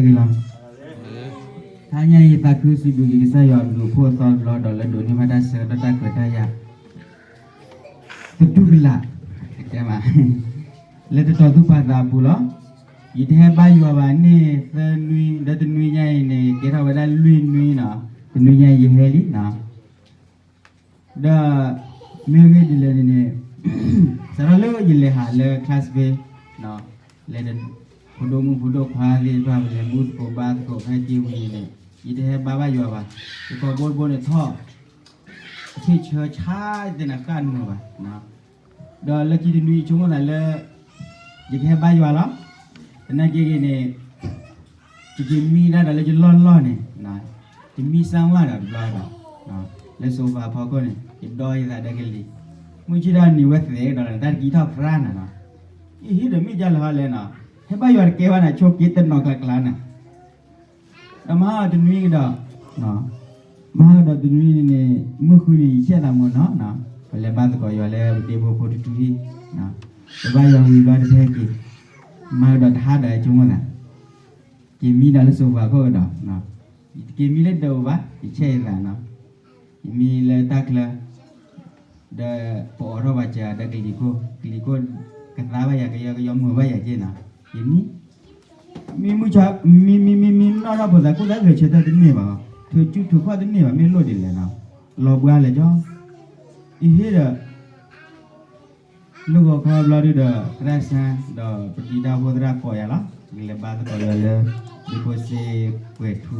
လီၤ. တဟါညါအံၤ ယသးခုစံးဘျုးက့ၤကစၢ်ယွၤအဘျုးအဖှိၣ်အသီတဘျီဒီး လၢဒိးန့ၢ်ဘၣ်တၢ်ဆၢကတီၢ်တၢ်ခွဲးတၢ်ယာ် သတူၢ်ကလာ် လၢတတီၤသူၣ်ပာ်သးအပူၤလီၤ. ယတဟဲဘါယွၤဘၣ်န့ၣ် သၢနွံ ဒီးတနွံညါအံၤန့ၣ် ကဲထီၣ်ဝဲဒၣ်လွံၢ်နွံနီၤ, တနွံညါအံၤယဟဲလံ. ဒီး မ့ၢ်ဂ့ၢ်ဒ်လဲၣ်န့ၣ်န့ၣ် စးထီၣ်လၢယလဲၤဟးလၢ class ဖဲ လဲၤ ဖိဒိၣ်မုၣ်ဖိဒိၣ်ခွါသ့ၣ်တဖၣ် လဲၤဘူၣ်သကိးဘါသကိးဖဲက့ၤဝံၤန့ၣ်န့ၣ် ယတဟဲဘါဘၣ်ယွၤဘၣ်. ယကိာ်ဘိတဘိန့ၣ်ထီၣ် အဆ့ၣ်ဆၢဆါတသ့နီၤ ဃၣ်တမုာ်ဘၣ်. ဒီးလၢခံတနွံ ယဆိကမိၣ်သးလၢ ယကဟဲဘါယွၤလီၤ. သနာ်က့ဂ့ၤန့ၣ် ယက့ၤမံဒၣ်ဒီးလၢယလီၢ်လီၢ်န့ၣ် ယမံစၢ်ဝါဒီးတဘျီဒီး လၢ sofa ဖီခိၣ်န့ၣ် ယဒီယသးဒီးကလံၤ မုၢ်ဆ့ၣ်ထီၣ်နံၤဝဲသဲးကဒီး တၢ်တကံထီၣ်ဖြါနၤနီၤ. ယဟံးဒီးမ့ၢ်ဒ်လဲၣ်ဟီလဲၣ်နီၤ, ဟဲဘါယွၤတကဲဘၣ်နၤ ဆိးက့တနီၤကျါကျါနၤ. ဒီးမဟါဒီးတနွံကဒီး မဟါကဒီးတနွံန့ၣ်န့ၣ် မုၢ်ဃုန့ၣ် ယဆဲးသးမုာ်နီၤ, ပလဲၤဘါသကိးယွၤလၢပဒ့ဖိဖိတထူဟံၣ်, ပဘါယွၤဝံၤဘျီတဖဲက့ၤ, မဟါကဒီးတဟါဒီးဆိကမိၣ်သး က့ၤမံဒီးလၢ sofa ခိၣ်ကဒီး, ယတက့ၤမံလၢဒၢးအိၣ်ဘၣ် ယဆဲးယသးနီၤ, ယမံလၢတၢ်ချၢ ဒီးပအိးထီၣ်ပှၤစၢၤဒီးကလံၤခိၣ်, ကလံၤခိၣ်ကသါဘၣ်ယၤ ကယီကယီမုာ်ဘၣ်ယၤက့နီၤ, ယမံ မံမုၢ်ဆါ မံမံမံမံနီၢ်ထီၣ်ဖိသး ခိၣ်သးဂဲၤဆၢထၢၣ်တန့ၢ်ဘၣ်, ထုးစုထုးခီၣ်တန့ၢ်ဘၣ် မ့ၢ်လိၣ်ဒ်လဲၣ်နီၤ, လီၤဘှါလဲၣ်ကီ, ယဟ့ၣ်ဒီး လၢဂီၤခီဘျီဒုဒီး သရၣ်စၢ် ဒီးပတံၤတၢ်အိၣ်ဖှိၣ်သရၣ်ကိးယၤလီၤ, ကလဲၤဘါသကိးယွၤလၢ ဒ့ဖိစ့ပှဲၤထူ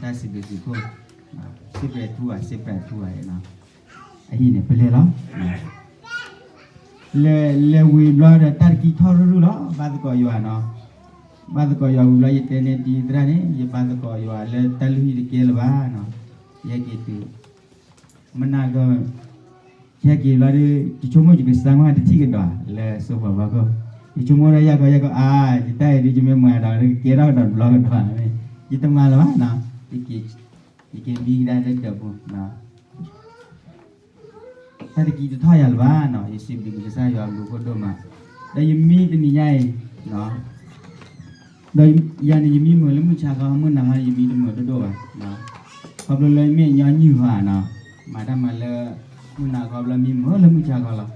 တၢ်စံးဘျုးစံးဖှိၣ်, စ့ပှဲၤထူဧါ စ့ပှဲၤထူဧါ, အဟံၣ်န့ၣ် ပလဲၤလီၤ, လဲၤ လဲၤဝံၤဘျီဒီး တၢ်တကံထီၣ်ရုၢ်ရုၢ်လီၤ, ဘါသကိးယွၤနီၤ, ဘါသကိးယွၤဝံၤဘျီ ယတဲန့ၢ်တံၤသရၣ်န့ၣ် ယဘါသကိးယွၤလၢတၢ်လုၢ်ဟံၣ်တကဲလၢၤဘၣ်နီၤ, ယဟဲက့ၤတုၤ မနၤက ယဟဲက့ၤဘျီဒီး ယဆိကမိၣ်ယကစၢ်မ့ၢ်တထံၣ်ကဒီးလၢ sofa ဖီခိၣ်, ယဆိကမိၣ်ဒီးယၤကီယၤကီ အါ ယတၢ်အံၤဒုး ယမ့ၢ်မၤဒီး ကကဲထီၣ်ကဒီးတဘျီကဒီး, ယတမၤလၢၤဘၣ်နီၤ, ယက့ၤမံကဒါလၢဒၢးပူၤ တၢ်တကံတထီၣ်ယၤလၢၤဘၣ်နီၤ, ယစံးဘျုးကစၢ်ယွၤအဘျုးအဖှိၣ်ဒိၣ်မး, ဒီးယမံတနံၤညါအံၤ ဒီးယၤန့ၣ် ယမံမုာ်လၢမုၢ်ဆါခီ, မုၢ်နၤခီန့ၣ် ယမံတမုာ်ဒိၣ်ဒိၣ်ဘၣ်, ခီဖျိလၢမ့ၢ်ညီနုၢ်ဟီနီၤ, မၤတၢ်မၤလၢ မုၢ်နၤခီဖျိမံမုာ်လၢမုၢ်ဆါခီလီၤ,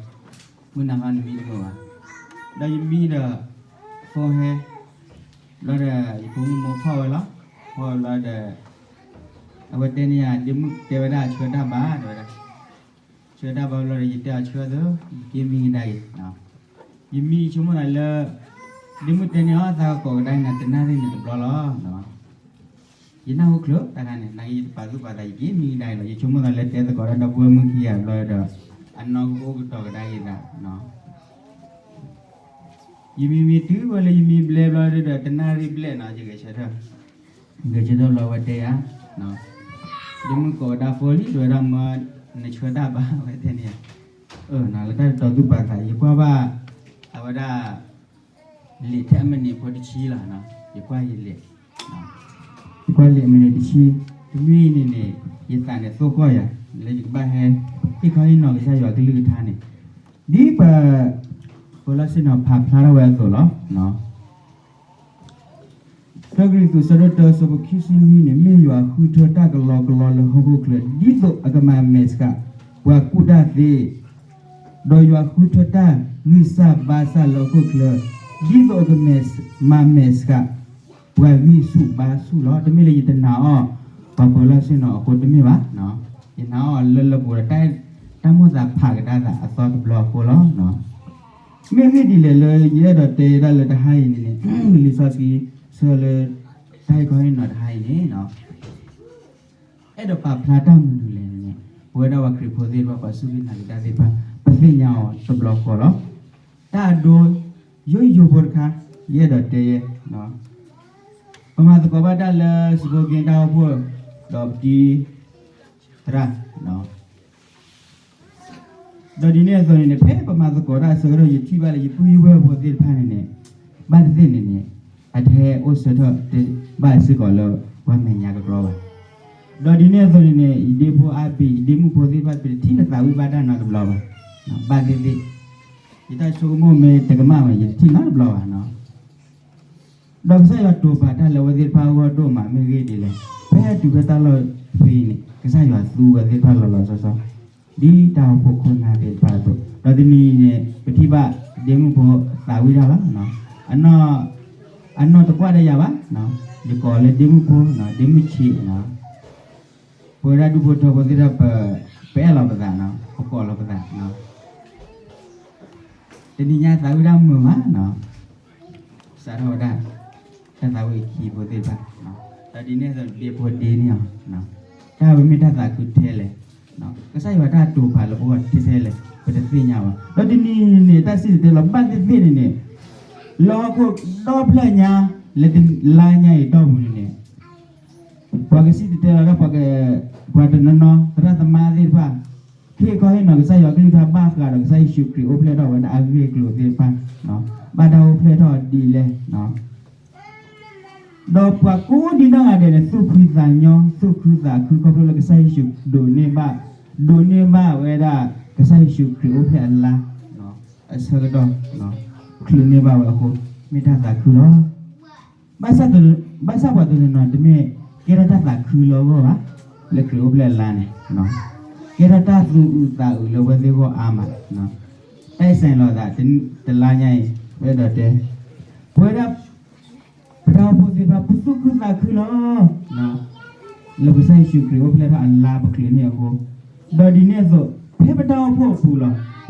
မုၢ်နၤခီန့ၣ်မံတမုာ်ဘၣ်, ဒီးယမံဒီး ဖိဟဲ ဘျီဒီး ယဖိမုၣ်မိၢ်ဖီၣ်ဝဲလီၤ, ဖီၣ်ဝဲဘျီဒီး အဝဲတဲန့ၢ်ယၤ ဒ့မုၣ်တဲဝဲဒၣ် ဆှၢတၢ်ဘါ တဲဝဲဒၣ်, ဆှၢတၢ်ဘါဘျီဒီး ယတဲအီၤဆှၢသၢ, ယက့ၤမံကဒါအံၤ, ယမံဆိကမိၣ်သးလၢ ဒ့မုၣ်တဲန့ၢ်အီၤ သးကကိးကဒါအံၤနၤ တနၣ်ရံၣ်န့ၣ်တဘျီလီၤ. ယနၢ်ဟူချုးတၢ်ခါန့ၣ် နာ်က့ယတပာ်သူၣ်ပာ်သး ယက့ၤမံကဒါအံၤလီၤ. ယဆိကမိၣ်သးလၢတဲသကိးတၢ်ဒီပုၢ်ဝဲၢ်မုၣ်ခံဂၤဘျီဒီး အနီၢ်ကအိၣ်ကတီၤကဒါက့ၤသး ယမံမံတုၤဝဲလၢယမံဘျဲဘျီဒီး တနၣ်ရံၣ်ဘျဲၣ်နီၤ ယဂဲၤဆၢထၢၣ်, ဂဲၤဆၢထၢၣ်ဘျီဝဲတဲယၤ, ဒ့မုၣ်ကိးကဒါဖိလံ တဲဝဲဒၣ်မၢ နဆှၢတၢ်ဘါဝဲတဲန့ၣ်, အၢ နၤလၢတၢ်တတီၤသူၣ်ပာ်သး ယကွၢ်ဘၣ် အဝဲဒၣ် လံာ်ထဲအမုၢ်နံၤဖိတဆံလီၤ, ယကွၢ်ယလဲၤ ယကွၢ်လံာ်အမုၢ်နံၤတဆံ, တနွံအံၤန့ၣ်န့ၣ် ယသးန့ၣ်သိၣ်ဃီၣ်ယၤ လၢယကဘၣ်ဟဲ ဟ့ၣ်ခီဟ့ၣ်နီၤကစၢ်ယွၤကလုၢ်ကထါန့ၣ်, ဒ်ပ ပလီၢ်ဆ့ၣ်နီၤဖးဖျါထီၣ်ဝဲအသိးလီၤ. တၢကရံၣ်သူး အဆၢဒိၣ်တၢ အဆၢဖိခံဆံနွံန့ၣ် မ့ၢ်ယွၤဃုထၢတၢ်ကလီကလီလၢဟီၣ်ခိၣ်ချၢ ဒ်သိးအကမၤမဲာ်ဆှး ပှၤကူၣ်တၢ်သ့, ဒီးယွၤဃုထၢတၢ်ဂံၢ်စၢ်ဘါစၢ်လၢဟီၣ်ခိၣ်ချၢ ဒ်သိးအကမၤ မၤမဲာ်ဆှး ပှၤဂံၢ်ဆူၣ်ဘါဆူၣ်လီၤ. တမ့ၢ်လၢယတနာ်အီၤ ပှၤပၢၤလီၢ်ဆ့ၣ်နီၤအဃိတမ့ၢ်ဘၣ်, ယနာ်အီၤလၢလၢပှဲၤပှဲၤ တၢ်မိၣ်သးဖးကဒါသးအသီတဘျီအဃိလီၤ. မ့ၢ်ဂ့ၢ်ဒ်လဲၣ်လၢယအဲၣ်ဒိးတဲဒၣ်လၢတဟါအံၤန့ၣ်န့ၣ် လံာ်စီဆှံဆၢလၢ တၢ်ဟ့ၣ်ခီဟ့ၣ်နီၤတဟါအံၤန့ၣ် အဲၣ်ဒိးပာ်ဖျါတၢ်မနုၤလဲၣ်န့ၣ် ပဝဲဒၣ်ပှၤခရံာ်ဖိသ့ၣ်တဖၣ် ပှၤစူၢ်က့ၤနာ်က့ၤတၢ်သ့ၣ်တဖၣ် ပသ့ၣ်ညါအီၤတဘျီဃီလီၤ. တၢ်အဒိ ယိယိဖိတခါ ယအဲၣ်ဒိးတဲယဲ ပမၤသကိးဘၣ်တၢ်လၢ စဘိက့တၢ်အိၣ်ဖှိၣ် ဒီးပတံၤသရၣ် ဒီးဒ်န့ၣ်အသိးန့ၣ်န့ၣ် ဖဲပမၤသကိးတၢ်အဆၢကတီၢ် ယထံၣ်ဘၣ်လၢယပုၢ်ယဝဲၢ်ဖိသ့ၣ်တဖၣ်န့ၣ်န့ၣ် ဘၣ်သ့ၣ်သ့ၣ်န့ၣ်န့ၣ် အတဟဲအိၣ်ဆၢထၢၣ်ဘၣ်စ့ၢ်ကီးလၢပှၤမဲာ်ညါကကြီဘၣ်. ဒီးဒ်န့ၣ်အသိးန့ၣ်န့ၣ် ယဒ့ဖိအါဘ့ၣ် ယဒ့မုၣ်ဖိသ့ၣ်တဖၣ် ပတထံၣ်လၢသးဝံၣ်ဘၣ်တၢ်နီတဘျီဘၣ်. ဘၣ်သ့ၣ်သ့ၣ် ယတၢ်ဆိကမိၣ်မ့ၢ်တကမၣ်ဘၣ် ယတထံၣ်နီတဘျီဘၣ်နီၤ. ဒီးကစၢ်ယွၤတိာ်ပာ်တၢ်လၢအဝဲသ့ၣ်တဖၣ်အဂီၢ်ဒိၣ်မး မ့ၢ်ဂ့ၢ်ဒ်လဲၣ်, ဖဲတုၤဖဲတၢ်လီၢ်ဖဲအံၤန့ၣ် ကစၢ်ယွၤသူဝဲသ့ၣ်တဖၣ်လီၤလီၤဆီဆီ ဒ်တၢ်အိၣ်ဖှိၣ်ခိၣ်နၢ်သ့ၣ်တဖၣ်အသိး, ဒီးတနံၤအံၤန့ၣ် ပထံၣ်ဘၣ်ဒ့မုၣ်ဖိသးဝံၣ်တၢ်လီၤ. အနီၢ်တကွၢ်ဒီးယၤဘၣ်, ယကိးလၢဒ့မုၣ်ဖိ, ဒ့မုၣ်ဆံး, ပဝဲဒၣ်ဒူၣ်ဖိထၢဖိသ့ၣ်တဖၣ် ပအဲၣ်လီၤပသး, ပကိးလီၤပသး, တနံၤညါသးဝံၣ်တၢ်မုာ်မး, စးထီၣ်ဝဲဒၣ် တၢ်သးဝံၣ်ခံဖိသ့ၣ်တဖၣ်, ဒီးဒ်န့ၣ်အသိးဒ့ဖိဒ့န့ၢ်အီၤ, တၢ်ဝဲမ့ၢ်တၢ်သးခုထဲလဲၣ်, ကစၢ်ယွၤတၢ်တိာ်ပာ်လၢပဂီၢ်ထဲထဲလဲၣ် ပတသ့ၣ်ညါဘၣ်. ဒီးတနံၤန့ၣ် တၢ်စံၣ်တဲၤတဲလီၤဘၣ်သ့ၣ်သ့ၣ်န့ၣ်န့ၣ်, လၢဟီၣ်ခိၣ်ဒီဖျၢၣ်ညါ လၢတလါညါအံၤတီၢ်ပူၤန့ၣ်န့ၣ် ပှၤကစံၣ်တဲၤတဲလီၤတၢ် ပှၤက, ပှၤတနီၤနီၤ သရၣ်သမါသ့ၣ်တဖၣ် ဟ့ၣ်ခီဟ့ၣ်နီၤကစၢ်ယွၤကလုၢ်ကထါဘၣ်ဃးဒီးကစၢ်ယ့ၣ်ၡူးခရံာ်အိၣ်ဖျဲၣ်ထီၣ်ဝဲဒၣ်အဂ့ၢ်အကျိၤသ့ၣ်တဖၣ်, ဘၣ်တၢ်အိၣ်ဖျဲၣ်ထီၣ်ဒ်လဲၣ်, ဒီးပှၤကိးဒံနီၢ်ဂၤဒဲးန့ၣ် သူၣ်ဖှံသးညီ သူၣ်ခုသးခု ခီဖျိလၢကစၢ်ယ့ၣ်ၡူးဒိးန့ၢ်ဘၣ်, ဒိးန့ၢ်ဘၣ်ဝဲဒၣ် ကစၢ်ယ့ၣ်ၡူးခရံာ်အိၣ်ဖျဲၣ်အလါ အဆၢကတီၢ် ချုးန့ၢ်ဘၣ်ဝဲအဃိ မ့ၢ်တၢ်သးခုလီၤ. ဘၣ်ဆၣ်, ဘၣ်ဆၣ်ပှၤတနီၤနီၤတမ့ၢ်ကဲထီၣ်တၢ်သးခုလၢအဂီၢ်ဘၣ်, လၢခရံာ်အိၣ်ဖျဲၣ်အလါန့ၣ်, ကဲထီၣ်တၢ်သူၣ်အုးသးအုးလၢအဝဲသ့ၣ်အဂီၢ်အါမး, တၢ်အံၣ်စၣ်လီၤသး တလါညါအံၤ ပအဲၣ်ဒိးတဲ, ပဝဲဒၣ် ပတၢ်အိၣ်ဖှိၣ်သ့ၣ်တဖၣ် ပသူၣ်ခုသးခုလီၤ. လၢကစၢ်ယ့ၣ်ၡူးခရံာ်အိၣ်ဖျဲၣ်ထီၣ်အလါပချုးန့ၢ်အဃိ, ဒီးဒ်န့ၣ်အသိး ဖဲပတၢ်အိၣ်ဖှိၣ်အပူၤလီၤ.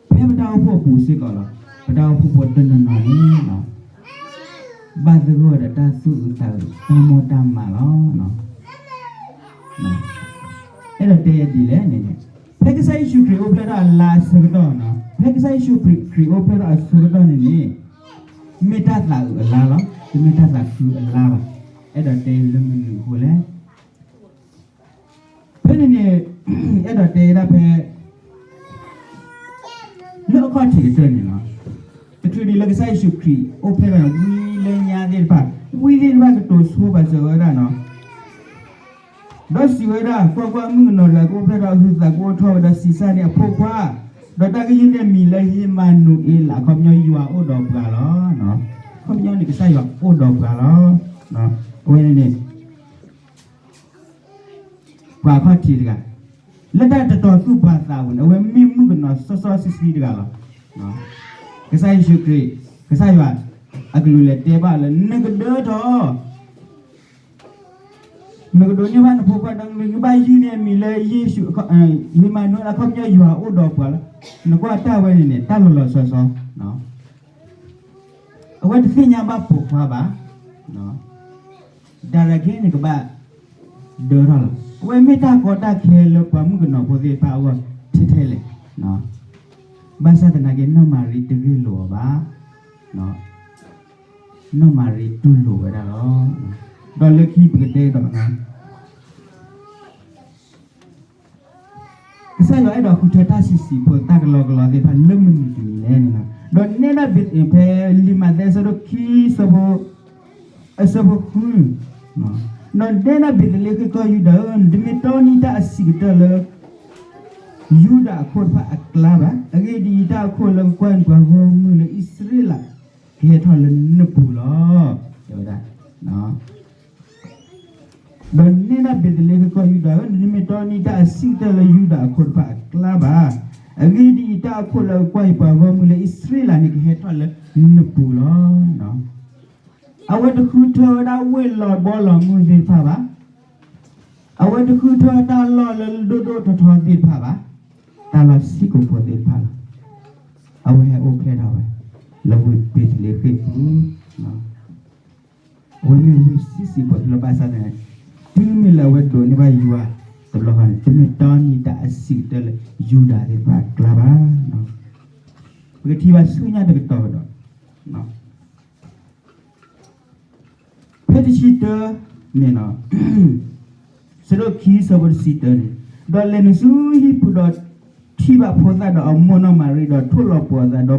ဖဲပတၢ်အိၣ်ဖှိၣ်အပူၤစ့ၢ်ကီးလီၤ. ပတၢ်အိၣ်ဖှိၣ်ဖိတနီၤနီၤန့ၣ် ဘၣ်သဂၢၢ်ဒီးတၢ်သူၣ်အုးသးအုးတၢ်မိၢ်တၢ်မးလီၤ. အဲၣ်ဒိးတဲဒ်လဲၣ်န့ၣ်, ဖဲကစၢ်ယ့ၣ်ၡူးခရံာ်အိၣ်ဖျဲၣ်ထီၣ်အလါအဆၢကတီၢ်, ဖဲကစၢ်ယ့ၣ်ၡူးခရံာ်အိၣ်ဖျဲၣ်ထီၣ်အဆၢကတီၢ်န့ၣ်န့ၣ်, မ့ၢ်တၢ်သးအုးအလါလီၤ, တမ့ၢ်တၢ်သးခုအလါဘၣ်. အဲၣ်ဒိးတဲလၢမနုၤအဃိလဲၣ်. ဖဲန့ၣ်န့ၣ် အဲၣ်ဒိးတဲဒၣ်ဖဲ လၢအခီၣ်ထံးကတၢၢ်န့ၣ်လီၤ. တချုးဒံးလၢကစၢ်ယ့ၣ်ၡူးခရံာ်အိၣ်ဖျဲၣ်ထီၣ်န့ၣ် ဝံလၢညါသ့ၣ်တဖၣ်, ဝံသ့ၣ်တဖၣ်ကတိၤဆိပာ်စၢၤဝဲဒၣ်နီၤ, ဒီးစံးဝဲဒၣ်, ကွၢ်ကွၢ်, မုၣ်ကနီၤလၢအကအိၣ်ဖျဲၣ်ထီၣ်အဟုသးကအိၣ်ထီၣ်ဝဲဒီးစံးစၢ်န့ၢ်အဖိခွါ, ဒီးတၢ်ကယုၢ်န့ၢ်အမံၤလၢဧ့မၤနူၤအ့လး, အခီပညီယွၤအိၣ်ဒီးပှၤလီၤ. အခီပညီန့ၣ် ကစၢ်ယွၤအိၣ်ဒီးပှၤလီၤ. အဝဲန့ၣ်န့ၣ် ပှၤအခီၣ်ထံးတဂၤ, လၢတၢ်တတီၤသူၣ်ပာ်သးပူၤန့ၣ် အဝဲမ့ၢ်မုၣ်ကနီၤစီစီဆှံဆှံတဂၤလီၤ. ကစၢ်ယ့ၣ်ၡူးခရံာ်, ကစၢ်ယွၤအကလူးလဲၤတဲဘၣ်လၢ နကဒၢထီၣ်, နကဒိးန့ၢ်ဘၣ်နဖိခွါဒီး နကဘၣ်ယုၢ်န့ၢ်အမံၤလၢယ့ၣ်ၡူး, ဧ့မၤနူၤအ့လး, အခီပညီယွၤအိၣ်ဒီးပှၤလီၤ. နကွၢ်တၢ်ဝဲန့ၣ်န့ၣ် တၢ်လီၤလီၤဆီဆီ အဝဲတသ့ၣ်ညါဘၣ်ပိာ်ခွါဘၣ်, ဒၣ်ရက့န့ၣ်ကဘၣ်ဒၢထီၣ်လီၤ. အဝဲမ့ၢ်တၢ်ကီတၢ်ခဲလၢပှၤမုၣ်ကနီၤဖိသ့ၣ်တဖၣ်အဂီၢ်ထဲထဲလဲၣ်. ဘၣ်ဆၣ်သနာ်က့ နီၢ်မၤရံတဂ့ၢ်လိာ်အီၤဘၣ်, နီၢ်မၤရံတူၢ်လိာ်ဝဲဒၣ်လီၤ. ဒီးလၢခံပကတဲဒီး ကစၢ်ယွၤအဲၣ်ဒိးဃုထၢတၢ်ဆံးဆံးဖိ တၢ်ကလီကလီသ့ၣ်တဖၣ်လၢမနုၤတမံၤလဲၣ်န့ၣ်လီၤ. ဒီးနဲဒၣ်ဘ့း, ဖဲလံာ်မးသဲအဆၢဒိၣ်ခံ အဆၢဖိဃု, ဒီးနဲဒၣ်ဘ့းသလ့ဃ့ၣ်ကီၢ်ယူဒၤဧၢ, နတမ့ၢ်တီနံၤတၢ်အဆံးကတၢၢ်လၢ ယူဒၤအခိၣ်တဖၣ်အကျါဘၣ်. အဂ့ၢ်ဒ်အံၤ, တၢ်အခိၣ်လၢကကွၢ်ပှၤဂီၢ်မုၢ်လၢအံၣ်စရ့လး ကဟဲထီၣ်လၢနပူၤလီၤ. တဲဝဲဒၣ် ဒီးနဲဒၣ်ဘ့းသလ့ဃ့ၣ်ကီၢ်ယူဒၤဧၢ, နတမ့ၢ်တီနံၤတၢ်အဆံးကတၢၢ်လၢယူဒၤအခိၣ်တဖၣ်အကျါဘၣ်. အဂ့ၢ်ဒ်အံၤ, တၢ်အခိၣ်လၢကကွၢ်ယပှၤဂီၢ်မုၢ်လၢအံၣ်စရ့လးန့ၣ် ကဟဲထီၣ်လၢနပူၤလီၤ. အဝဲတဃုထၢဝဲဒၣ်ဝ့ၢ်လီၤဘီလီၤမုၢ်သ့ၣ်တဖၣ်ဘၣ်. အဝဲတဃုထၢတၢ်လီၢ်လၢဒိၣ်ဒိၣ်ထီထီသ့ၣ်တဖၣ်ဘၣ်. တၢ်လီၢ်ဆံးကိာ်ပူၤသ့ၣ်တဖၣ်လီၤ. အဝဲဟဲအိၣ်ဖျဲၣ်ထီၣ်ဝဲ လၢဝ့ၢ်ဘ့းသလ့ဃ့ၣ်ပူၤ အဝဲမ့ၢ်ဝ့ၢ်ဆံးဆံးဖိလၢဘၣ်ဆၣ်သနာ်က့ တုၤမ့ၢ်လၢအဝဲဒိးန့ၢ်ဘၣ်ယွၤတဘျီဃီန့ၣ် တမ့ၢ်တီနံၤတၢ်အဆံးကတၢၢ်လၢယူဒၤသ့ၣ်တဖၣ်အကျါဘၣ်. ပကထံၣ်ဘၣ်ဆူညါတကတီၢ်ကဒီး ဖဲတဆံတၢန့ၣ် ဆၢဒိၣ်ခံဆၢဖိတဆံတၢန့ၣ်, ဒီးလဲၤနုာ်ဆူဟံၣ်ပူၤဒီးထံၣ်ဘၣ်ဖိသၣ်ဒီးအမိၢ်နီၢ်မၤရံဒီးထိၣ်လီၤပှီၤအသးဒီးမၤဘူၣ်အီၤ, ဒီးဘူၣ်ထီၣ်ဘါထီၣ်အီၤ, ဒီးအိးထီၣ်တၢ်လုၢ်ဒိၣ်ပှ့ၤဒိၣ်ဒီးမၤဘူၣ်အီၤလၢထူလီၤဘၣ်ဒီးမိၢ်ရၣ်သ့ၣ်တဖၣ်လီၤ. ထံၣ်ဘ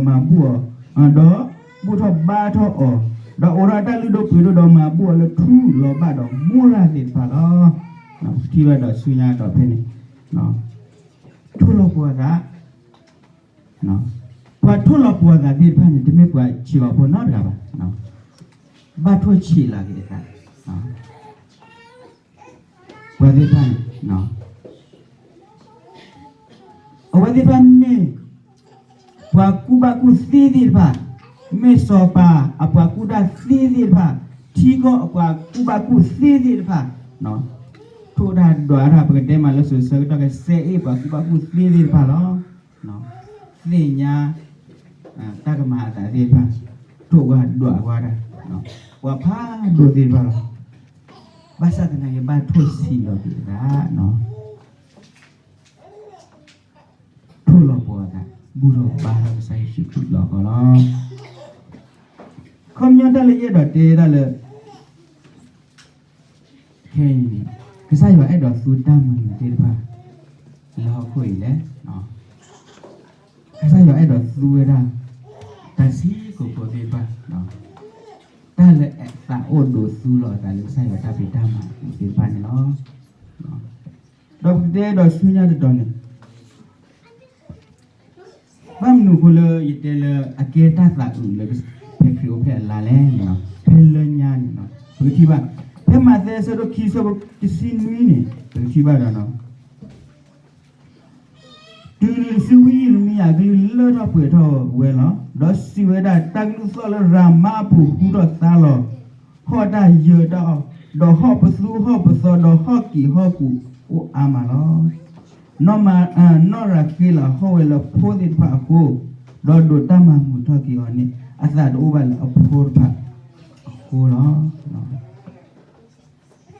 ၣ်ဒီးဆူညါဒီးဖဲန့ၣ် ထိၣ်လီၤပှီၤအသး ပှၤထိၣ်လီၤပှီၢ်သးသ့ၣ်တဖၣ်န့ၣ် တမ့ၢ်ပှၤဆံးအီၤဖိနီတဂၤဘၣ်. ဘၣ်ထိၣ်ဆံးလီၤက့ၤအသး ပှၤသ့ၣ်တဖၣ်န့ၣ် အဝဲသ့ၣ်တဖၣ်မ့ၢ် ပှၤကူၣ်ဘၣ်ကူၣ်သ့သ့ၣ်တဖၣ်, မ့ၢ်စီၤပၤအပှၤကူၣ်တၢ်သ့သ့ၣ်တဖၣ်, ထံကီၢ်အပှၤကူၣ်ဘၣ်ကူၣ်သ့သ့ၣ်တဖၣ်, ထိၣ်တၢ်ဒွးတၢ် ပကတဲမးလၢစိၤဆၢကတီၢ်ကစဲအ့ၣ်ပှၤကူၣ်ဘၣ်ကူၣ်သ့သ့ၣ်တဖၣ်လီၤ. သ့ၣ်ညါ တၢ်ကမၤအသးသ့ၣ်တဖၣ်, ထိၣ်ကွၢ်ဒွးကွၢ်တၢ်, ပှၤဖးဒိၣ်သ့ၣ်တဖၣ်လီၤ. ဘၣ်ဆၣ်သနာ်က့ ဘၣ်ထိၣ်ဆံးလီၤက့ၤအသး ထိၣ်လီၤပှီၢ်အသး ဘူၣ်ထီၣ်ဘါထီၣ်ကစၢ်ယ့ၣ်ၡူးခရံာ်လီၤကီလီၤ. ခီပညီတၢ်လၢယအဲၣ်ဒိးတဲဒၣ်လၢ ခဲအံၤန့ၣ် ကစၢ်ယွၤအဲၣ်ဒိးသူတၢ်မနုၤသ့ၣ်တဖၣ် လၢဟီၣ်ခိၣ်အံၤလဲၣ်. ကစၢ်ယွၤအဲၣ်ဒိးသူဝဲဒၣ် တၢ်စံးကိာ်ဖိသ့ၣ်တဖၣ်, တၢ်လၢအသးအိၣ်ဒိးသူလီၤအသးလၢကစၢ်ယွၤတၢ်ဖံးတၢ်မၤသ့ၣ်တဖၣ်န့ၣ်လီၤ. ဒီးပကတဲဒီးဆူညါတတီၤန့ၣ် ဘၣ်မနုၤအဃိလၢယတဲလၢအကဲတၢ်သးအုးလၢ ဖဲခရံာ်အိၣ်ဖျဲၣ်အလါလဲၣ်န့ၣ်, ဖဲလၢညါန့ၣ် ပကထံၣ်ဘၣ် ဖဲမးသဲအဆၢဒိၣ်ခံ အဆၢဖိတဆံနွံန့ၣ် ပကထံၣ်ဘၣ်ဒီး တုၤနုၤတစုဝံယံးရမံယၤအကလုၢ် လၢထီၣ်ပှဲၤထီၣ်ဝဲလီၤ. ဒီးစံးဝဲဒၣ်, တၢ်ကလုၢ်သီၣ်လၢရၤမါအပူၤဟူထီၣ်သါလီၤ. ဟီၣ်တၢ်ယၢၤတၢ်အီၣ်, ဒီးဟီၣ်ပသူဟီၣ်ပသီ ဒီးဟီၣ်က့ၤဟီၣ်ကူၤအိၣ်အါမးလီၤ. နီၢ်ရၤဃ့လးဟီၣ်ဝဲလၢဖိသ့ၣ်တဖၣ်အဃိ, ဒီးဒိးတၢ်မၤမုာ်ထီၣ်က့ၤအီၤန့ၣ် အသးတအိၣ်ဘၣ်လၢအဖိတဖၣ်အဃိလီၤ.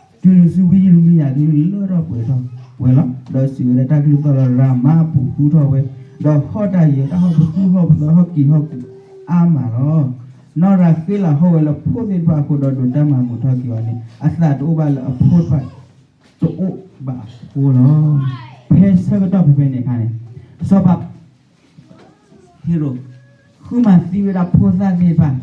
တုၤနုၤတစုဝံယံးရမံယၤအကလုၢ် လၢထီၣ်ပှဲၤထီၣ်ဝဲလီၤ. ဒီးစံးဝဲဒၣ်, တၢ်ကလုၢ်သီၣ်လၢရၤမါအပူၤဟူထီၣ်ဝဲ, ဒီးဟီၣ်တၢ်ယၢၤတၢ်ဟီၣ်ပသူဟီၣ်ပသီ ဟီၣ်က့ၤဟီၣ်ကူၤအါမးလီၤ. နီၢ်ရၤဃ့လးဟီၣ်ဝဲလၢဖိသ့ၣ်တဖၣ်အဃိ, ဒီးဒိးတၢ်မၤမုာ်ထီၣ်က့ၤအီၤန့ၣ် အသးတအိၣ်ဘၣ်လၢအဖိတဖၣ် တအိၣ်ဘၣ်အဃိလီၤ. ဖဲဆၢကတီၢ်ဖဲဖဲန့ၣ်အခါန့ၣ် စီၤပၤ ဟ့ရိၣ် ဃုမၤသံဝဲဒၣ်ဖိသၣ်သ့ၣ်တဖၣ်,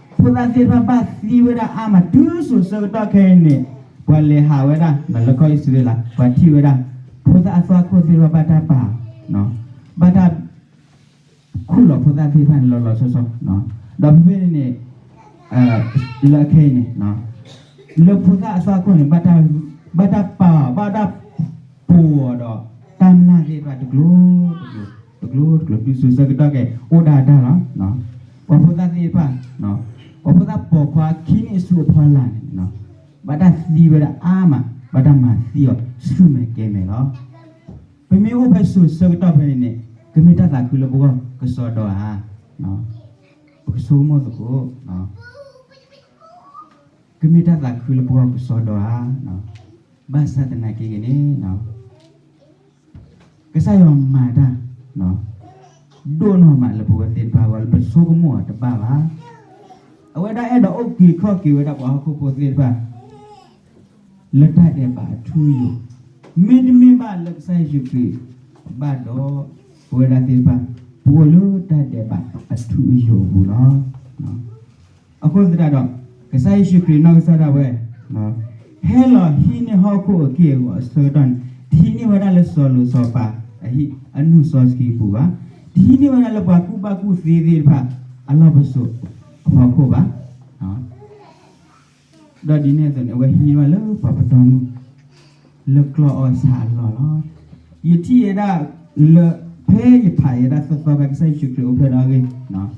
ဖိသၣ်သ့ၣ်တဖၣ်ဘၣ်သံဝဲဒၣ်အါမး တုၤစိၤဆၢကတီၢ်ခဲအံၤန့ၣ် ပှၤလဲၤဟးဝဲဒၣ် လၢကီၢ်အံၣ်စရ့လး ပှၤထံၣ်ဝဲဒၣ် ဖိသၣ်အသွၣ်ခိၣ်သ့ၣ်တဖၣ်ဘၣ်တၢ်ပာ်, ဘၣ်တၢ် ခူၣ်လီၤဖိသၣ်သ့ၣ်တဖၣ်န့ၣ် လီၤလီၤဆီဆီ, ဒီးဖဲဖဲန့ၣ်န့ၣ် လၢအခဲအံၤန့ၣ် လၢဖိသၣ်အသွၣ်ခိၣ်န့ၣ် ဘၣ်တၢ်ပာ် ဘၣ်တၢ်ပိာ်အီၤဒီး တၢ်မျၢ်သ့ၣ်တဖၣ်တကျိၤတကျိၤ တကျိၤတကျိၤ တုၤစိၤဆၢကတီၢ်ခဲအံၤ အိၣ်ဒၣ်တၢ်လီၤ. ပှၤဖိသၣ်သ့ၣ်တဖၣ်, ပှၤဖိသၣ်ပိာ်ခွါခံနံၣ်အဆူၣ်အဖီလာ်န့ၣ် ဘၣ်တၢ်သံဝဲဒၣ်အါမး ဘၣ်တၢ်မၤသံအီၤဆူၣ်မဲာ်ကဲမဲာ်လီၤ. ပမ့ၢ်အိၣ်ဖဲစိၤဆၢကတီၢ်ဖဲန့ၣ်န့ၣ် ကမ့ၢ်တၢ်သးခုလၢပဂီၢ်ကစီဒီဧါ, ပကဆိကမိၣ်သကိး, ကမ့ၢ်တၢ်သးခုလၢပဂီၢ်ကစီဒီဧါ, ဘၣ်ဆၣ်သနာ်က့ဂ့ၤန့ၣ် ကစၢ်ယွၤမၤတၢ် ဒိၣ်နီၢ်မးလၢပဝဲသ့ၣ်တဖၣ်အဂီၢ် လၢပဆိကမိၣ်အီၤတဘၣ်ဘၣ်. အဝဲဒၣ်အဲၣ်ဒိးအိၣ်က့ၤခီၣ်က့ၤဝဲဒၣ်ပှၤဟီၣ်ခိၣ်ဖိသ့ၣ်တဖၣ် လၢတၢ်ဒဲးဘးအထူအယိာ်, မ့တမ့ၢ်ဘၣ်လၢကစၢ်ယ့ၣ်ၡူးခရံာ်ဘၣ်ဒီး ပဝဲဒၣ်သ့ၣ်တဖၣ် ပအိၣ်လၢတၢ်ဒဲးဘးအထူအယိာ်အပူၤလီၤ. အဃိသတးဒီး ကစၢ်ယ့ၣ်ၡူးခရံာ်နီၢ်ကစၢ်ဒၣ်ဝဲ ဟဲလီၤဟံးန့ၢ်ဟီၣ်ခိၣ်အက့ၢ်အဂီၤအဆၢကတီၢ်န့ၣ် တဟံးန့ၢ်ဝဲဒၣ်လၢစီၤလိၤစီၤပၤအဟံၣ်အနုာ်စီဆှံအပူၤဘၣ်. တဟံးန့ၢ်ဝဲဒၣ်လၢပှၤကူၣ်ဘၣ်ကူၣ်သ့သ့ၣ်တဖၣ် အလီၢ်ပစိာ်အဖီခိၣ်ဘၣ်. ဒီးဒ်န့ၣ်အသိးန့ၣ် အဝဲဟံးန့ၢ်ဝဲလၢပှၤပတီၢ်မုၢ် လၢကျီၢ်အီၣ်ဆၣ်အလီၢ်လီၤ. ယထံၣ်ဝဲဒၣ်လၢ ဖဲယဖးယဲဒၣ်သီသီခါ ကစၢ်ယ့ၣ်ၡူးခရံာ်အိၣ်ဖျဲၣ်ဒၣ်အဂ့ၢ်,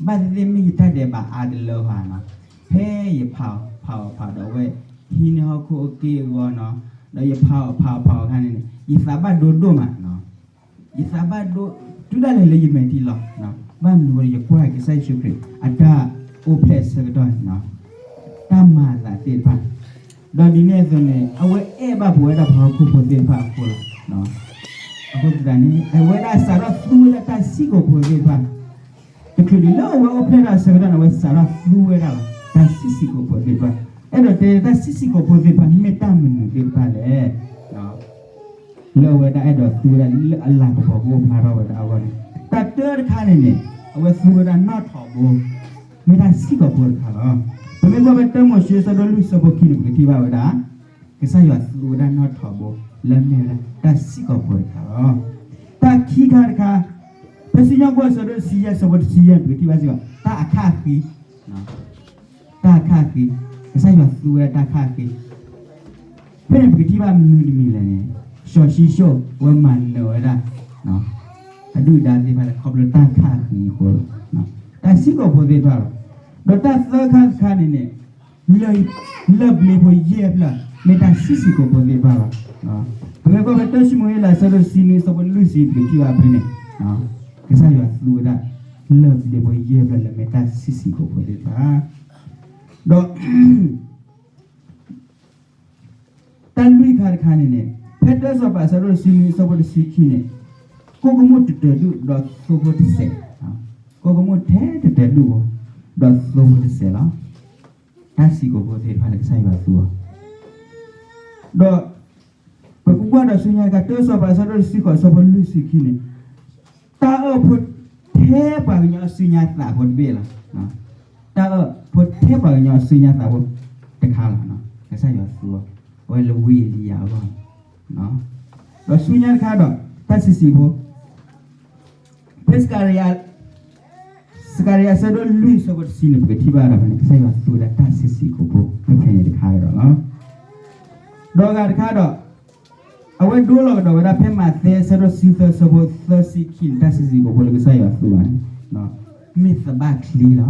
ဘၣ်သ့ၣ်သ့ၣ်မ့ၢ်ယတၢ်ဒဲးဘးအါတလၢဟါနီၤ, ဖဲယဖးအီၤဖးအီၤဖးဒီးအဝဲ ဟံးန့ၢ်ဟီၣ်ခိၣ်အက့ၢ်အဂီၤနီၤ, ဒီးယဖးအီၤဖးအီၤဖးအီၤအခါန့ၣ်န့ၣ် ယသးဘၣ်ဒိဒိၣ်မးနီၤ. ယသးဘၣ်ဒိ တုၤဒၣ်လဲာ်လၢယမဲာ်ထံလီၤ. ဘၣ်မနုၤအဃိ ယကွၢ်ကစၢ်ယ့ၣ်ၡူးခရံာ် အတၢ်အိၣ်ဖျဲၣ်အဆၢကတီၢ်န့ၣ်နီၤ, တၢ်မၤအသးသ့ၣ်တဖၣ်, ဒီးဒ်န့ၣ်အသိးန့ၣ် အဝဲအဲၣ်ဘၣ်ပဝဲဒၣ်ပှၤဟီၣ်ခိၣ်ဖိသ့ၣ်တဖၣ်အဃိလီၤ. အဃိသတးန့ၣ် အဝဲဒၣ်စးထီၣ်သူဝဲဒၣ်တၢ်စံၣ်ကိာ်ဖိသ့ၣ်တဖၣ်, တချုးဒံးလၢအဝဲအိၣ်ဖျဲၣ်ထီၣ်အဆၢကတီၢ်န့ၣ် အဝဲစးထီၣ်သူဝဲဒၣ်လီၤ တၢ်စံၣ်စံၣ်ကိာ်ဖိသ့ၣ်တဖၣ်. အဲၣ်ဒိးတဲတၢ်စံၣ်စံၣ်ကိာ်ဖိသ့ၣ်တဖၣ် မ့ၢ်တၢ်မနုၤသ့ၣ်တဖၣ်လဲၣ်. လၢအဝဲဒၣ်အဲၣ်ဒိးသူဝဲဒၣ်လၢအလၤကပီၤကအိၣ်ဖျါထီၣ်ဝဲဒၣ်အဂီၢ်န့ၣ်, တၢ်တၢတခါန့ၣ်န့ၣ် အဝဲသူဝဲဒၣ်နီၣ်ထိးဘိ, မ့ၢ်တၢ်စံၣ်ကိာ်ဖိတခါလီၤ. ပမ့ၢ်ကွၢ်ဖဲတၢမိၤၡ့အဆၢဒိၣ်လွံၢ်အဆၢဖိခံန့ၣ် ပကထံၣ်ဘၣ်ဝဲဒၣ် ကစၢ်ယွၤသူဝဲဒၣ်နီၣ်ထိးဘိ လၢအမ့ၢ်ဝဲဒၣ်တၢ်စံၣ်ကိာ်ဖိတခါလီၤ. တၢ်ခံခါတခါ ဖဲစံၣ်ညီၣ်ကွီၢ်အဆၢဒိၣ်တဆံယဲၢ် ဆၢဖိတဆံယဲၢ် ပကထံၣ်ဘၣ်စ့ၢ်ကီး တၢ်အခၣ်ဃံ, တၢ်အခၣ်ဃံ, ကစၢ်ယွၤသူဝဲဒၣ်တၢ်အခၣ်ဃံ. ဖဲန့ၣ်ပကထံၣ်ဘၣ်မနုၤတမံၤလဲၣ်န့ၣ်, စီၤၡံၣ်စိၣ် အဝဲမၤနၢၤဝဲဒၣ် အဒုၣ်အဒါသ့ၣ်တဖၣ်လၢခီဖျိတၢ်အခၣ်ဃံအဃိလီၤ. တၢ်စံၣ်ကိာ်ဖိသ့ၣ်တဖၣ်လီၤ. ဒီးတၢ်သၢခါတခါန့ၣ်န့ၣ် လၢၢ်ဘျ့ဖိယဲၢ်ဖျၢၣ် မ့ၢ်တၢ်စံၣ်စိၤကိာ်ဖိသ့ၣ်တဖၣ်လီၤ. ပကကွၢ်ဖဲတၢၡမူၤအ့လး အဆၢဒိၣ်တဆံနွံ အဆၢဖိလွံၢ်ဆံ ပကထံၣ်ဘၣ်ဖဲန့ၣ်, ကစၢ်ယွၤသူဝဲဒၣ် လၢၢ်ဘျ့ဖိယဲၢ်ဖျၢၣ်လၢမ့ၢ်တၢ်စံၣ်စိၤကိာ်ဖိသ့ၣ်တဖၣ်, ဒီး တၢ်လွံၢ်ခါတခါန့ၣ်န့ၣ် ဖဲတၢစီၤပၤ အဆၢဒိၣ်တဆံနွံ အဆၢဖိတဆံခံန့ၣ်, ကိၣ်ကမူၣ်တတၢၤဒူၣ်ဒီးသိဖိတစဲး, ကိၣ်ကမူၣ်ထဲတတၢၤဒူၣ်ဖိ ဒီးသိဖိတစဲးလီၤ. တၢ်စံၣ်ကိာ်ဖိသ့ၣ်တဖၣ်လၢကစၢ်ယွၤသူအီၤ, ဒီး ပကကွၢ်ဒီးဆူညါတခါ တၢစီၤပၤ အဆၢဒိၣ်တဆံဃိး အဆၢဖိလွံၢ်ဆံခံန့ၣ်, တၢ်အၢၣ်ဖိထဲပှၤကညီအစုညါသးဖိတဘ့ၣ်လီၤ. တၢ်အၢၣ်ဖိထဲပှၤကညီအစုညါသးဖိတခါလီၤ. ကစၢ်ယွၤသူအီၤ အဝဲလၢဝံအ့လံယၤအဂီၢ်, ဒီးဆူညါတခါဒီး တၢ်စံၣ်စိၤဖိ ဖဲစကၤရယၤ စကၤရယၤ အဆၢဒိၣ်လွံၢ် အဆၢဖိတဆံန့ၣ် ပကထံၣ်ဘၣ်ဒီးဖဲန့ၣ် ကစၢ်ယွၤသူဝဲဒၣ်တၢ်စံၣ်စိၤကိာ်ဖိ ဖဲဖဲန့ၣ်တခါကဒီးလီၤ. ဒီးအဂၤတခါဒီး အဝဲဒိလီၤကဒီးဝဲဒၣ်ဖဲမးသဲ အဆၢဒိၣ်တဆံသၢ အဆၢဖိသၢဆံခံန့ၣ် တၢ်စံၣ်စိၤကိာ်ဖိလၢကစၢ်ယွၤသူဘၣ်န့ၣ် မ့ၢ်သဘၣ်ချံလီၤ.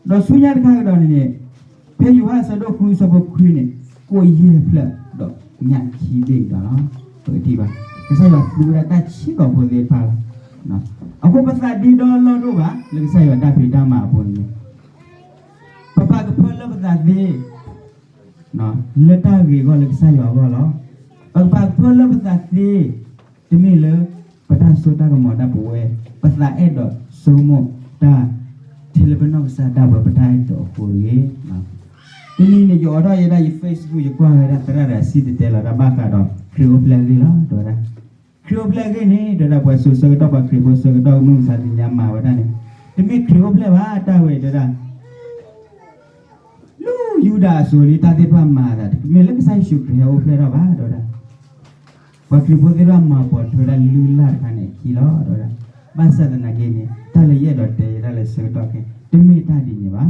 ဒီးဆူညါတခါကဒီးန့ၣ်န့ၣ်, ဖဲယိၤဟၣ် အဆၢဒိၣ်ဃု အဆၢဖိခွံန့ၣ်, ကိၣ်ယဲၢ်ဖျၢၣ်ဒီးညၣ်ခံဘ့ၣ်ကဒီးလီၤ. ပကထံၣ်ဘၣ် ကစၢ်ယွၤသူဝဲဒၣ်တၢ်စံၣ်စိၤကိာ်ဖိသ့ၣ်တဖၣ်လီၤ. အဃိပသးဒ့ဒီလီၢ်ဒိၣ်ဘၣ် လၢကစၢ်ယွၤတၢ်ဖံးတၢ်မၤအပူၤန့ၣ်, ပပာ်ကဖၢလၢပသးသ့ လၢတၢ်ဂ့ၤအဂီၢ်လၢကစၢ်ယွၤအဂီၢ်လီၤ. ပကပာ်ကဖၢလၢပသးသ့, တမ့ၢ်လၢပတၢ်စိတၢ်ကမီၤဒၣ်ပဝဲ, ပသးအဲၣ်ဒိးဆိကမိၣ်တၢ် ထဲလၢပနီၢ်ကစၢ်ဒၣ်ဝဲပတၢ်အဲၣ်ဒိးအဃိတဂ့ၤ. တနံၤန့ၣ် ယအိးထီၣ်ယဲဒၣ်ယ Facebook ယကွၢ်ဝဲဒၣ်သရၣ်ဒီးအစံၣ်တဲၤတဲလီၤတၢ်ဘၣ်ဃးဒီး ခရံာ်အိၣ်ဖျဲၣ်အဂ့ၢ်လီၤ တဲဝဲဒၣ်. ခရံာ်အိၣ်ဖျဲၣ်အဂ့ၢ်န့ၣ် တဲဝဲဒၣ် ပှၤစိၤဆၢကတီၢ် ပှၤခရံာ်ဖိဆၢကတီၢ်ကမုၢ်မဆါတနံၤညါမၤဝဲဒၣ်န့ၣ်, တမ့ၢ်ခရံာ်အိၣ်ဖျဲၣ်ဘၣ် တၢ်ဝဲတဲဝဲဒၣ် လၢယူဒၤအစိၤလံ တၢ်သ့ၣ်တဖၣ်မၤအသး တမ့ၢ်လၢကစၢ်ယ့ၣ်ၡူးခရံာ်ဟဲအိၣ်ဖျဲၣ်ထီၣ်ဘၣ် တဲဝဲဒၣ်. ပှၤခရံာ်ဖိသ့ၣ်တဖၣ်မၤပိာ်ထွဲဝဲဒၣ်လုၢ်လၢ်တခါန့ၣ်အခံလီၤ တဲဝဲဒၣ်. ဘၣ်ဆၣ်သနာ်က့န့ၣ် တၢ်လၢယအဲၣ်ဒိးတဲယဲဒၣ်လၢဆၢကတီၢ်ခဲ တမ့ၢ်တၢ်ဒ်န့ၣ်ဘၣ်.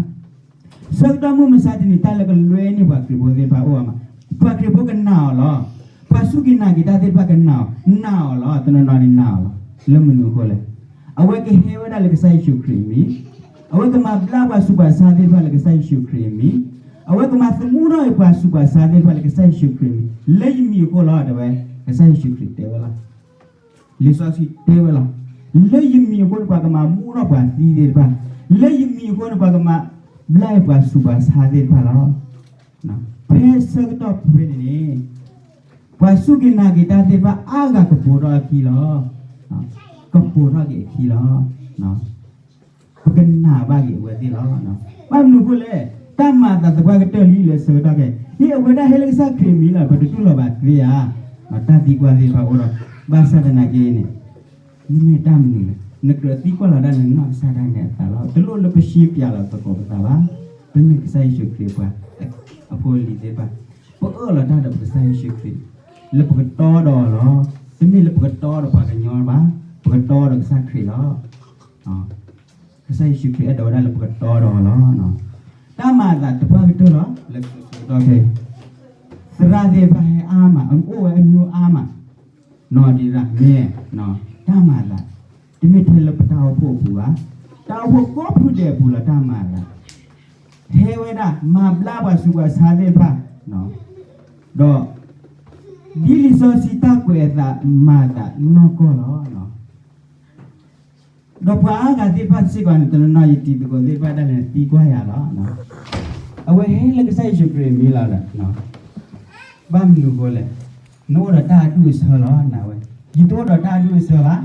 ဆၢကတီၢ်မုၢ်မဆါတနံၤ တၢ်လၢကလွဲန့ၢ်ပှၤခရံာ်ဖိသ့ၣ်တဖၣ်အိၣ်အါမး, ပှၤခရံာ်ဖိကနာ်အီၤလီၤ. ပှၤစူၢ်က့ၤနာ်က့ၤတၢ်သ့ၣ်တဖၣ်ကနာ်အီၤ, နာ်အီၤလီၤ. တနီၤနီၤန့ၣ်နာ်အီၤလီၤ. လၢမနုၤအဃိလဲၣ်. အဝဲကဟဲဝဲဒၣ်လၢကစၢ်ယ့ၣ်ၡူးခရံာ်အမံၤ, အဝဲကမၤဘျါပှၤဆူးပှၤဆါသ့ၣ်တဖၣ်လၢကစၢ်ယ့ၣ်ၡူးခရံာ်အမံၤ, အဝဲကမၤသမူထီၣ်ပှၤဆူးပှၤဆါသ့ၣ်တဖၣ်လၢကစၢ်ယ့ၣ်ၡူးခရံာ်အမံၤ, လၢယမံၤအဃိလီၤ တဲဝဲ, ကစၢ်ယ့ၣ်ၡူးခရံာ်တဲဝဲလီၤ. လံာ်စီဆှံတဲဝဲလီၤ. လၢယမံၤအဃိန့ၣ် ပှၤကမၤမူထီၣ်ပှၤသံသ့ၣ်တဖၣ်, လၢယမံၤအဃိန့ၣ် ပှၤကမၤဘျါပှၤဆူးပှၤဆါသ့ၣ်တဖၣ်လီၤ. ဖဲဆၢကတီၢ်ဖဲန့ၣ်န့ၣ် ပှၤစူၢ်က့ၤနာ်က့ၤတၢ်သ့ၣ်တဖၣ်အါဂၤကပိာ်ထီၣ်အခံလီၤ. ကပိာ်ထီၣ်က့ၤအခံလီၤ. ပကနာ်ဘၣ်က့ၤအဝဲသ့ၣ်လီၤ. ဘၣ်မနုၤအဃိလဲၣ်, တၢ်မၤအသးသပှၢ်ကတၢၢ်လံလၢဆၢကတီၢ်ခဲအံၤ ဒ်အဝဲဒၣ်ဟဲလၢကစၢ်ခရံာ်အမံၤလီၤ ပတတူၢ်လိာ်ဘၣ်သ့ဧါ. တၢ်သံကွၢ်သ့ၣ်တဖၣ်အိၣ်ဒီး ဘၣ်ဆၣ်သနာ်က့န့ၣ် မ့မ့ၢ်တၢ်မနုၤလဲၣ်, နကြၢးသံကွၢ်လီၤဒၣ်နနီၢ်ကစၢ်ဒၣ်နဲအသးလီၤ. တလိၣ်လၢပရှင်းပြလီၤသကိးပသးဘၣ်. ပမ့ၢ်ကစၢ်ယ့ၣ်ၡူးခရံာ်ပှၤအဖိအလံၤသ့ၣ်တဖၣ်, ပအၢၣ်လီၤတၢ်ဒီးပကစၢ်ယ့ၣ်ၡူးခရံာ် လၢပကတီဒီးအီၤလီၤ. တမ့ၢ်လၢပကတီဒီးပှၤကညီဘၣ်, ပကတီဒီးကစၢ်ခရံာ်လီၤ. ကစၢ်ယ့ၣ်ၡူးခရံာ်အဲၣ်ဒိးဝဲဒၣ်လၢပကတီဒီးအီၤလီၤ. တၢ်မၤအသးသပှၢ်ကတၢၢ်လီၤ လၢဆၢကတီၢ်ခဲအံၤ သရၣ်သ့ၣ်တဖၣ်ဟဲအါမး, အိၣ်ဝဲအမျိုးအါမး, နီၢ်ဒံးရၣ်မ့ၢ် တၢ်မၤအသး တမ့ၢ်ထဲလၢပတၢ်အိၣ်ဖှိၣ်အပူၤဘၣ်, တၢ်အိၣ်ဖှိၣ်ကိးဖုဒဲးအပူၤလီၤ တၢ်မၤအသး ဟဲဝဲဒၣ်မၤဘျါပှၤဆူးပှၤဆါသ့ၣ်တဖၣ်, ဒီး ဒ်လံာ်စီဆှံတၢ်ကွဲးအသးမၤအသးနီၢ်ကီၢ်လီၤ. ဒီးပှၤအါဂၤသ့ၣ်တဖၣ်စ့ၢ်ကီးန့ၣ် တနီၤနီၤယတံၤသကိးသ့ၣ်တဖၣ်ဒၣ်လဲာ်သံကွၢ်ယၤလီၤ. အဝဲဟဲလၢကစၢ်ယ့ၣ်ၡူးခရံာ်အမံၤလီၤဒီး ဘၣ်မနုၤအဃိလဲၣ်, နအိၣ်ဒီးတၢ်အဒူၣ်အဆၢလီၤ နဝဲ, ယတအိၣ်ဒီးတၢ်အဒူၣ်အဆၢဘၣ်.